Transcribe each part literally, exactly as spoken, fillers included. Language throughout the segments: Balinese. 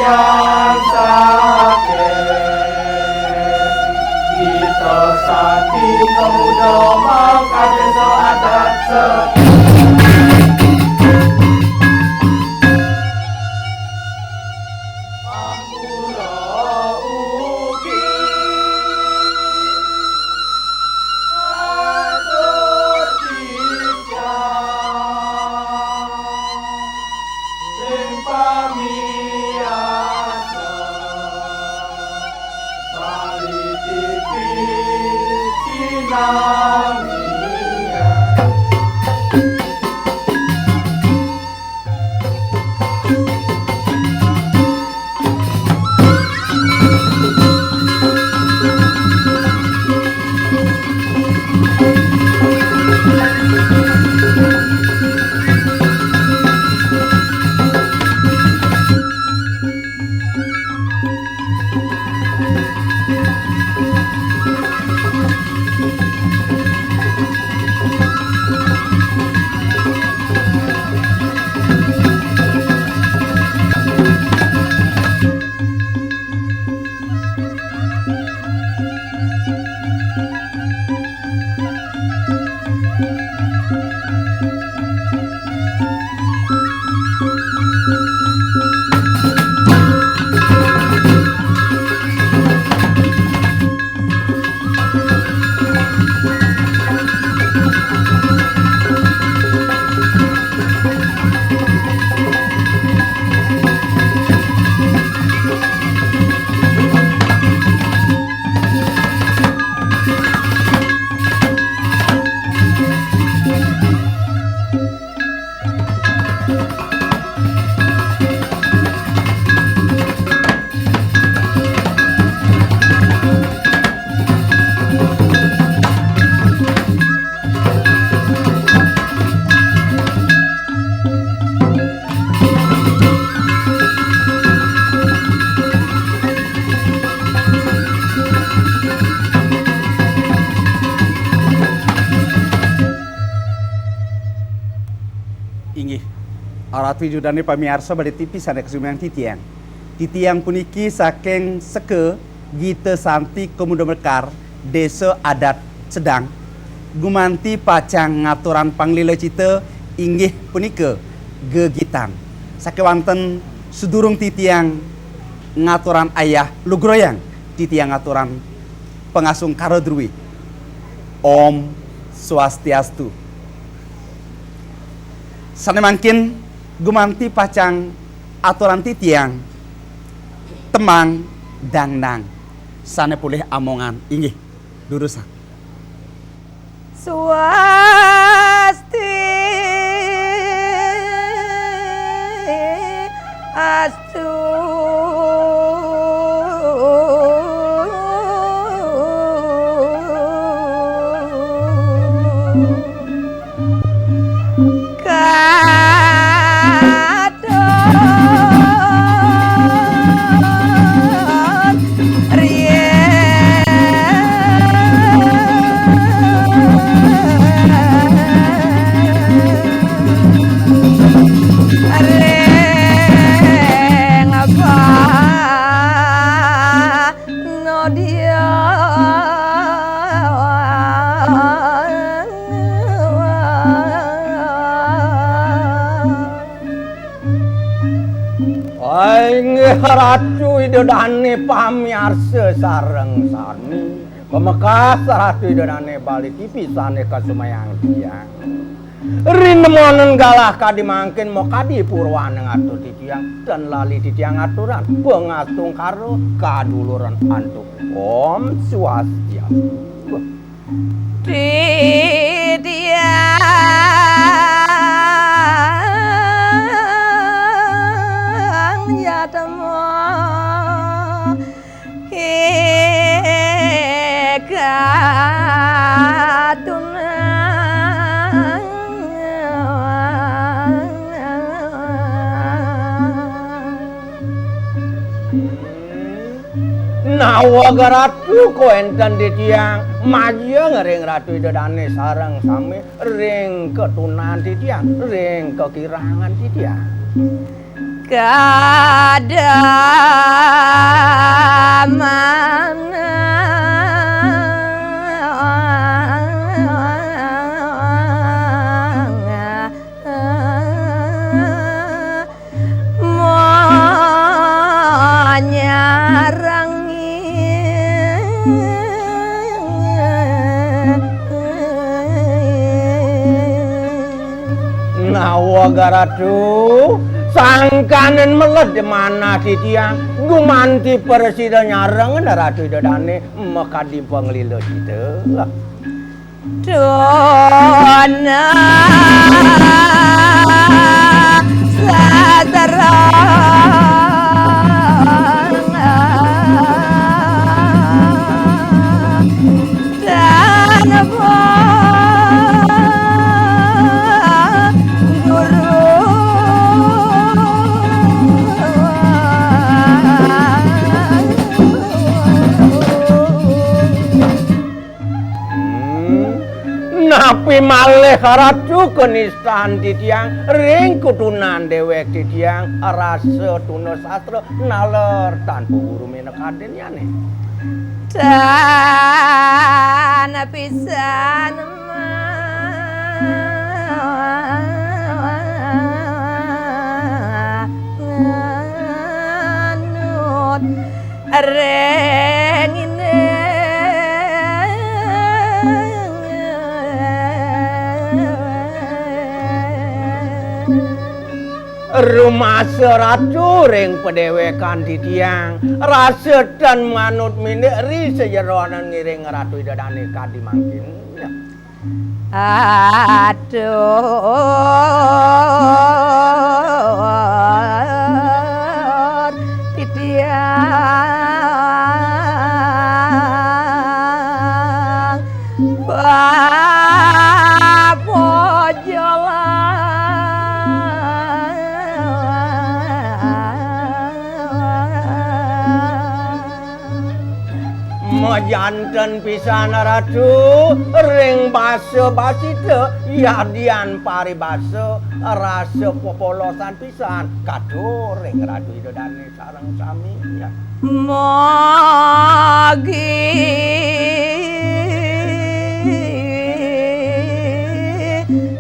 Yang sakit, kita santi pemuda mangkade so adat se- Ampura ugi atur titah. Sing pamiarsa, Bali T V sinamian. Inggih, Ratu Ida Dane pamiarsa Bali T V sane kasumayang titiang. Titiang puniki saking Seka Gita Santi Kemuda Mekar, Desa Adat Sedang, gumanti pacang ngaturang panglila cita inggih punika gegitan. Sakewanten sadurung titiang ngaturang ayah lugrayang, titiang ngaturang pangasung kara druwi. Om Swastiastu. Sane mangkin gumanti pacang aturang titiang tembang dangdang sane polih amongan inggih durusang. Swasti astu. Katon riyen ring apa? Nadia. Inggih Ratu Ida Dane pamiarsa sareng sami. Pamekas Ratu Ida Dane Bali T V sane kasumayang tiang. Rindemonen galah kadi mangkin makadi purwaning atur titiang, tan lali titiang aturan pangastungkara kaduluran antuk Om Swastiastu. Titiang yatma Eka tunang. Nawa garatu ko enten di tiang majeng ring Ratu Ida Dane sareng sami ring ketunan titiang, ring kekirangan titiang. Kadaman Manyarengin. Nawa garatu, sangkanen meled manah titiang, gumanti prasida nyarengin Ratu Ida Dane makadi panglila kita. Dona sasarang tanpa guru. Hmm, napi malih ratu kanistan titiang ring kutunan dewek titiang rasa tuna sastra naler tanpa guru minakadin yane. Tan pisan manut ring ine. Rumasa ratu ring padewekan titiang, rasa tan manut mindik ri sajeroning ngiring Ratu Ida Dane kadi mangkin. Atur titiang papojolan. Majanten pisan Ratu ring basa basita, yadian paribasa rasa pepolosan pisan katur ring Ratu Ida Dane sareng sami. Magi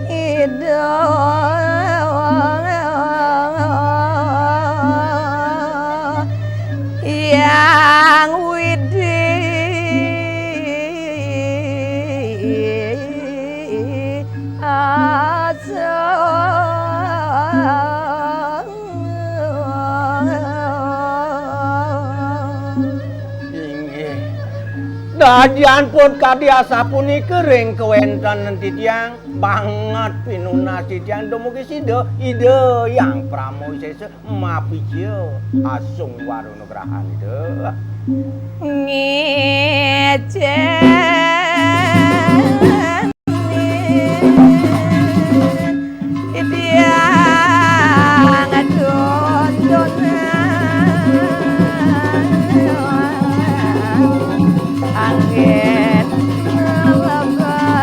Ida Hyang Widi Asang. Inggih. Dadian pun kadi asapunika ring kawéntenan titiang, banget pinunas titiang dumugi sida, Ida Hyang Parama Wisésa mapica asung warunugrahan Ida. Ngécénin titiang tuntunan anggén lebah.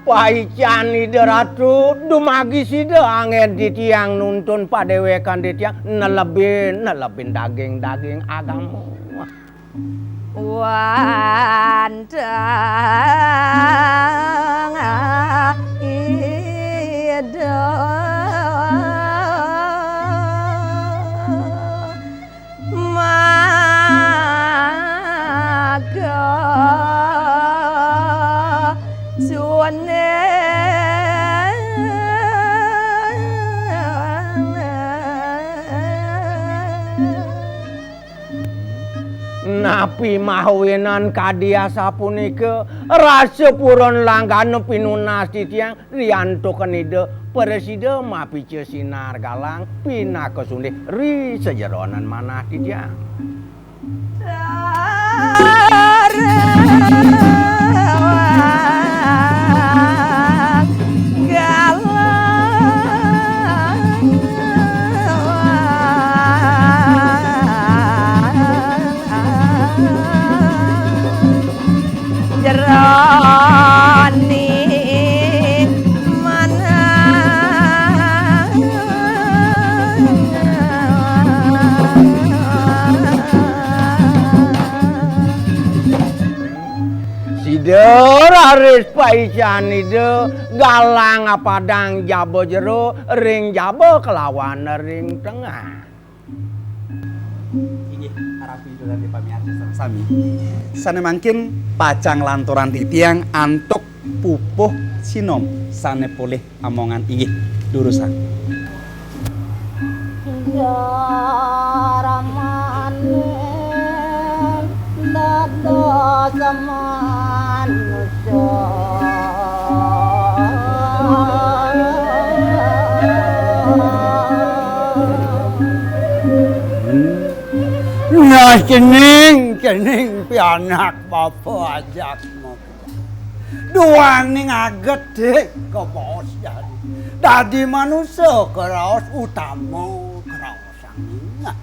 Paican Ida Ratu, dumagi sida anggén titiang nuntun padéwékan titiang nelebin, nelebin daging-daging agama. Wantah Ida maka suwene. Napi mawinan kadi asapunika, rasa purun langgana pinunas titiang riantukan Ida prasida mapica sinar galang pinaka sundih ri sajeroning manah titiang. Sareng galang jero Ida raris paican Ida galang apadang jaba jero ring jaba kalawan ring tengah. Inggih, para pamiarsa sareng sami. Sane mangkin pacang lanturang titiang antuk pupuh sinom sane polih amongan, inggih, durusang. Darmaning dados manusa. Nah, cening, cening pianak bapa ajak. Duaning agedé kabaos jani. Dadi manusa karaos utama karaosang ningah.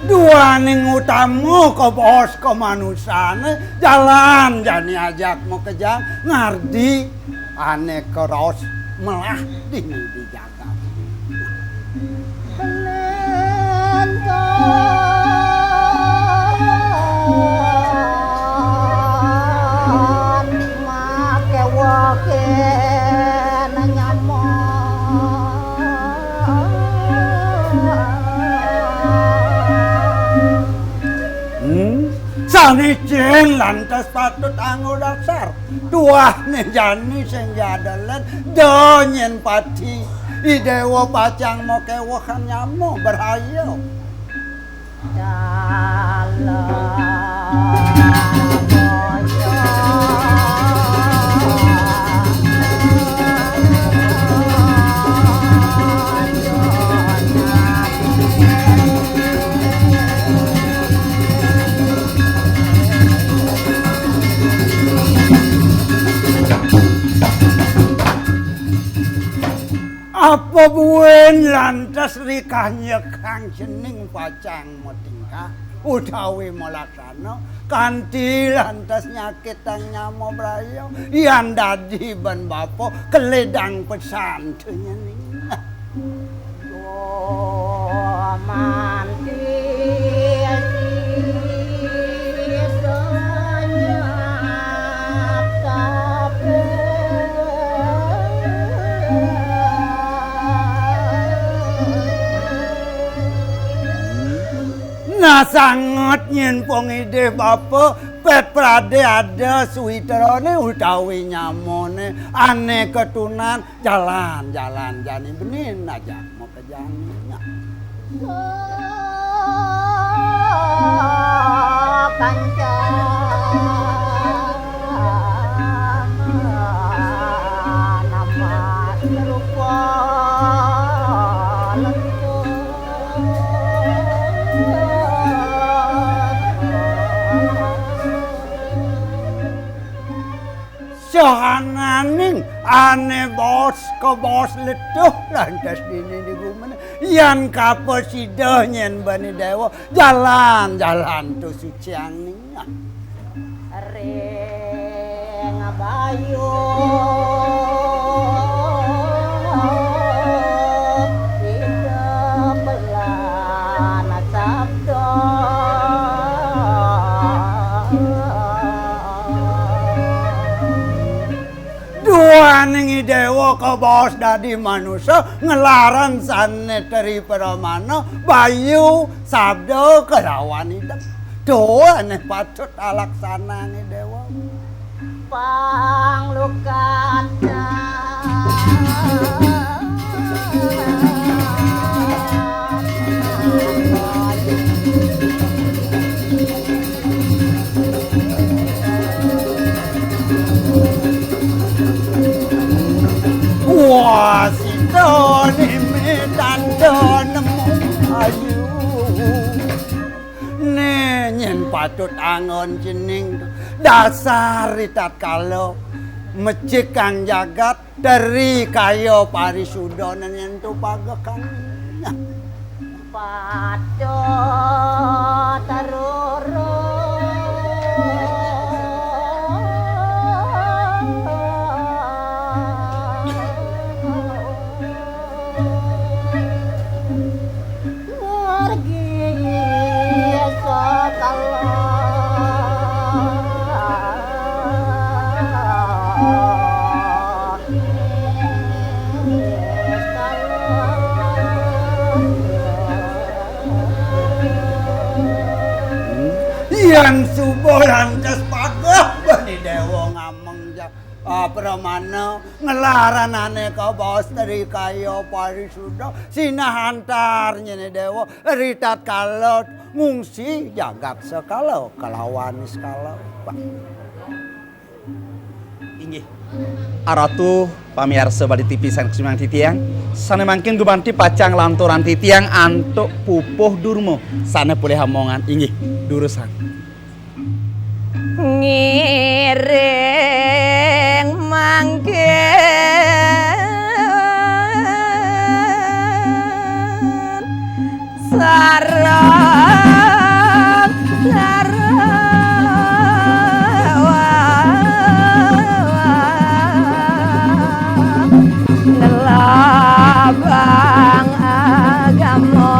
Duaning utama kabaos kamanusané, jalan jani ajak makejang ngardi ané karaos melah dini di jagat. Hmm? Sanicen lantas patut anggo dasar. Tuahné jani sing jadelen, da nyén pati. I Déwa pacang makéwehan nyama braya. Apa buin lantas rikah nyekang cening pacang matingkah utawi malaksana kanti lantas nyakitang nyama braya, yan dadi ben bapa keledang pesan tenyening. Nah, sanget nyén pangidih bapa, pét pradé ada suitrané utawi nyamané ané katunan, jalan-jalan jani benin ajak makejang. Sahananing ané baos kabaos letuh lantas dini di gumine, yan kaprasida nyén bani déwa, jalan-jalan tu suciang ningah. Ring bayu Ida pelan sabda. Duaning I Déwa kabaos dadi manusa, nglarang sané tri pramana, bayu, sabda, kalawan idep. Duaning patut alaksanang I Déwa. Panglukat. Wah, sida nimi tanda nemu ayu. Né nyén patut anggon cening dasar ritatkala Mecik kang jagat, teri kaya parisuda nenyentu pagekan. Pada terurung. Margi sekala. Yang subuh lantas pageh bani dewa ngameng ja-, ah, pramana nglaranane kabaos teri kaya parisuda sinah antar nyene dewa ritatkala ngungsi jagat sekala kalawan niskala. Inggih. Aratu pamiarsa Bali T V sané sumiang titiang, sané mangkin gumanti pacang lanturan titiang antuk pupuh durma sané polih amongan. Inggih, durusang. Ngiring mangkin sareng, sareng nelabang agama.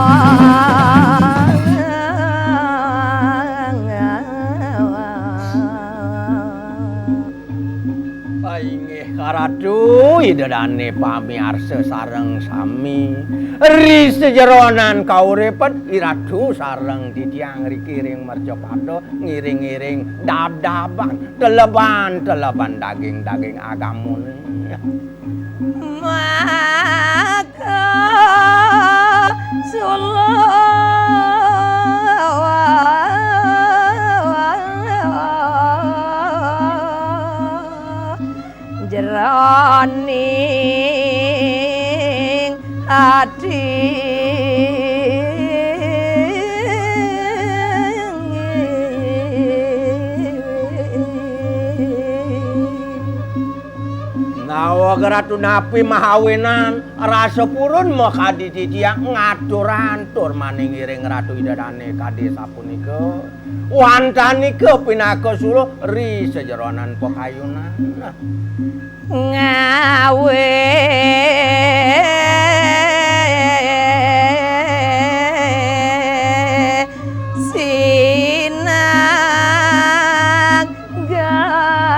Inggih, karatu Ida Dane pamiarsa sareng sami. Ri sajeroning kauripan, iratu sareng titiang riki ring mercapada ngiring-ngiring dab-daban, teleban-teleban daging-daging agamane. Maka suluh jeroning ati. Naweg Ratu napi mahawinan rasa purun makadi titiang ngaturang tur maning iring Ratu Ida Dane kadi sapunika. Wantanika pinaka suluh ri sajeroning pakayunan. Ngawe sinang galang.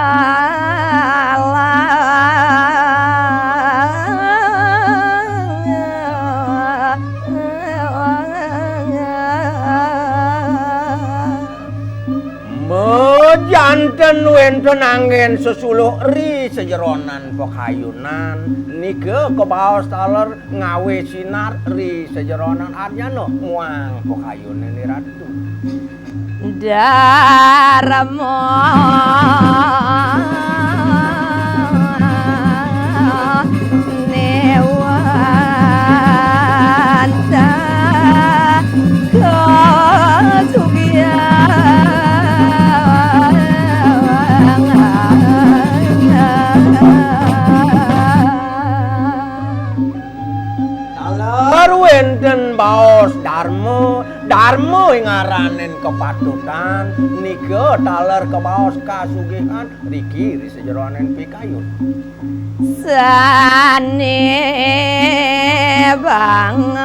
Majanten wenten anggen sesuluh ri sajeroning pakayunan, nika kabaos taler ngawe sinar ri sajeroning arnyana muang pakayunan ni Ratu. Darma newanta kasugihan. Taler wenten baos darma, darma ing araning kapatutan, nika taler kabaos kasugihan, riki ri sajeroning pikayun. Sane banget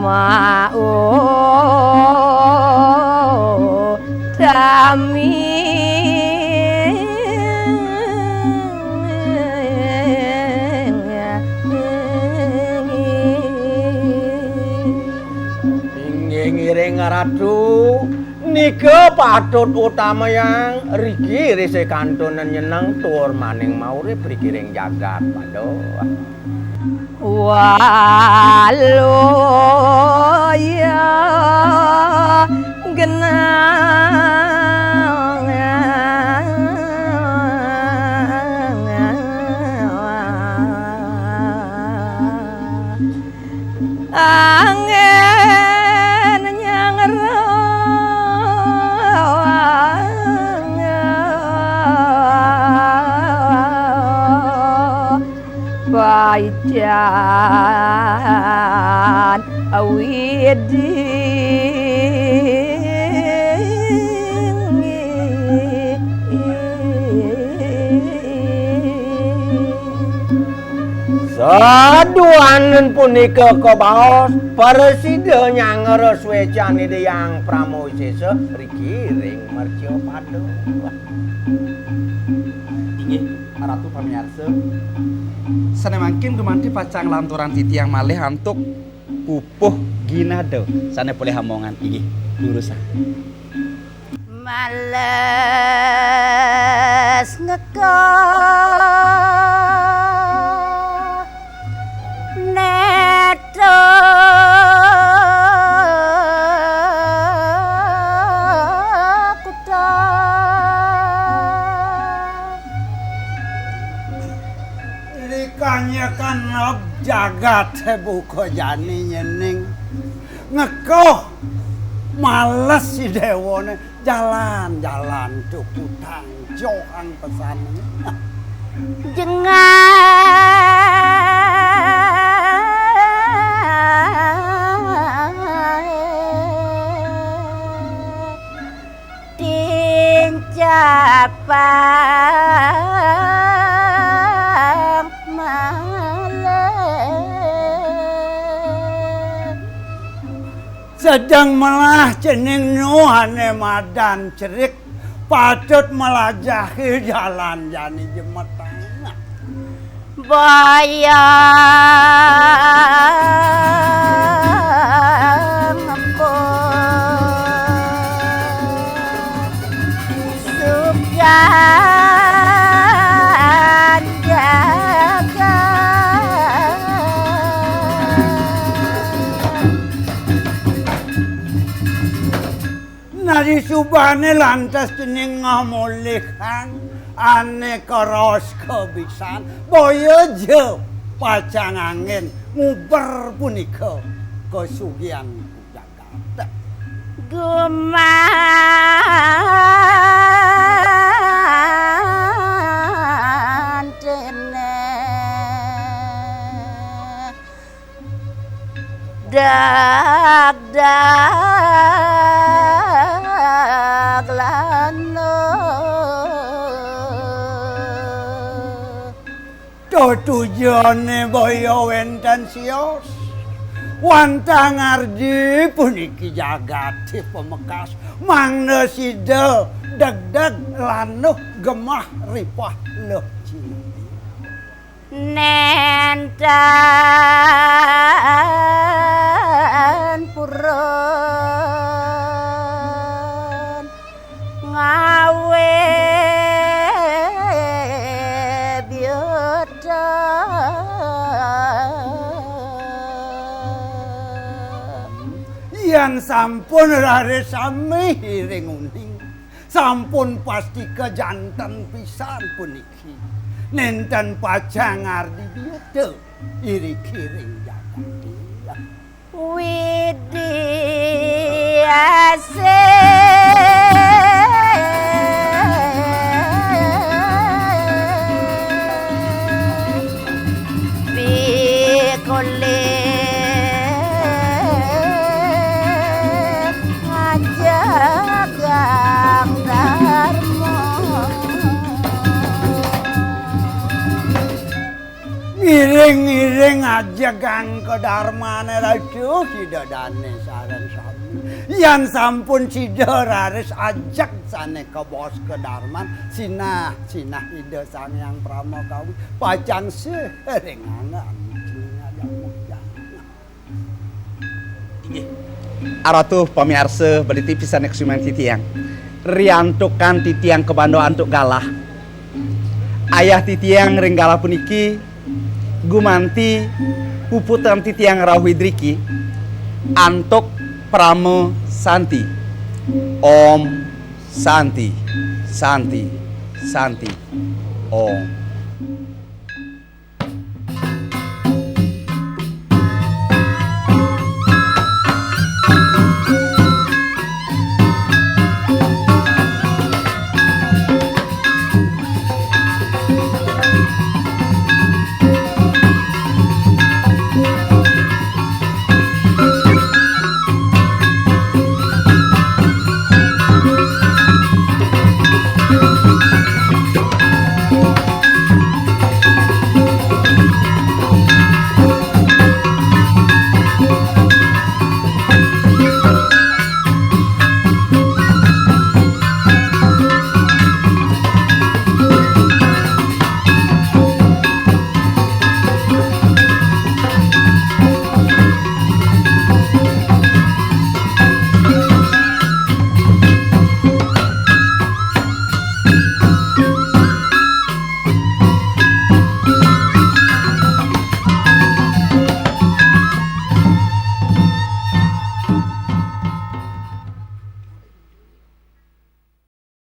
mau tami. Inggih ngiring Ratu, nika patut utamayang riki ri sakantunan nyeneng tur maning maurip riki ring jagat pada. Waluya genang. Angin nyangro paican awiding. Saduaning punika kabaos, prasida nyanggra suécan Ida Hyang Pramawisesa riki ring mercapada. Inggih, Ratu pamiarsa, sané mangkin gumanti pacang lanturang titiang malih antuk pupuh ginada sané polih amongan. Inggih, durusang. Males ngeko neto kuta. Likanyekan jagat buka jani nyening. Ngeko males si déwané jalan-jalan tuku tangjohang pesan. Jengah tincapang malem. Sedeng melah cening nu ané madan cerik, patut melajahi jalan jani jemetang. Boya ngempung sukan jagat. Nadi subané lantas cening ngamolihang ané karaos kabisan, boya ja pacang anggén nguber punika kasugihan jagat. Gumantiné dagdag lano. Tetujoné boya wénten sios, wantah ngardi puniki jagaté pamekas, mangda sida degdeg lanuh gemah ripah leh ciri. Nénten purun ngawé biuta. Yén sampun raris sami iring uning, sampun pastika janten pisan puniki. Nénten pacang ngardi biuta iriki ring jagaté. Widi asih pikolih ngajagang darma. Ngiring-ngiring ajegang kadarmané Ratu, sida dané sareng sami. Yan sampun sida raris ajeg sané kabaos kadarman, sinah-sinah Ida Sang Hyang Pramakawi pacang sih ring anggan. Inggih. Aratu pamiarsa, baditi pisan kasumian titiang. Riantukan titiang kabanda antuk galah. Ayah titiang ring galah puniki gumanti puputang titiang rauh idriki antuk parama santi. Om Santi, Santi, Santi. Om.